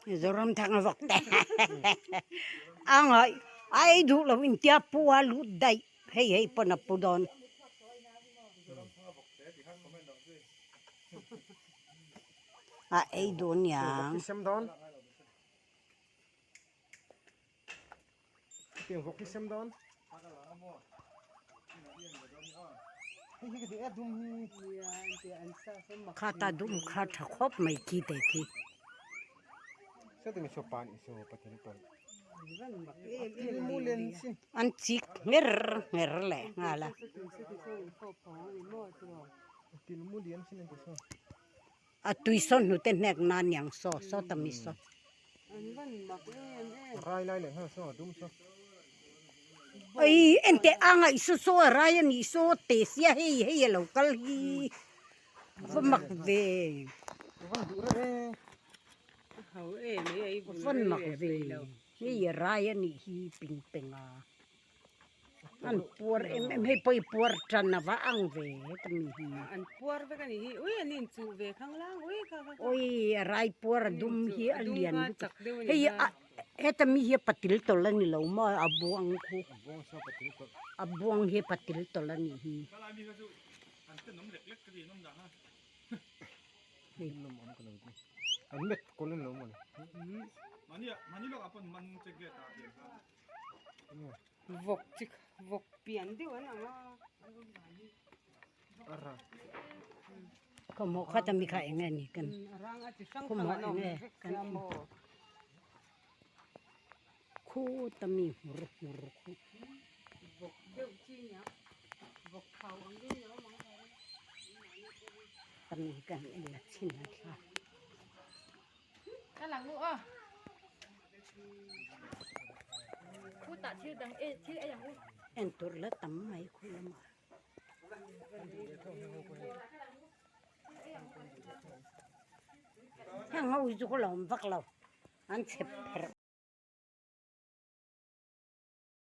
Zoramthanga vawk te a ngaih a ei duh lo in tia pu a lut daih hei hei pawn a pu dawn. A ei duh aniang. Khata dum kha tha khawp mai khi te khi. An chik ngher ngher leh nghal a. A tui saw hnute hnek nan niang saw saw ta mi saw. Ei enteh a ngaih saw saw a rai a nih saw te sia hei hei a lo kal hi va mak ve va mak ve hei a rai a nih hi ping peng a. An puar em em hei pawh i puar tan a va ang ve heta mi hi. An puar vek a nih hi ui an inchuh ve khang lang ui kha kha. Ui a rai puar a dum hi a lian lutuk hei a heta mi hi a patil tawlh a ni lo maw a buang khu a buang hi a patil tawlh a nih hi. Vawk chi vawk pian deuh an ang a. Khawmawh khat ami kha eng nge ni kan khawmawh eng nge kan en khut ami hmur hmur khu. Vawk deuh chi nia vawk thau ang deuh ni awm ang. Ami kan en la chhin a thla. Ka lang u aw. Khutah thil dang e thil ei ang u. En tur la tam mai khu lamah. Heng ho hi chu ka lawm vak lo an chep pherh.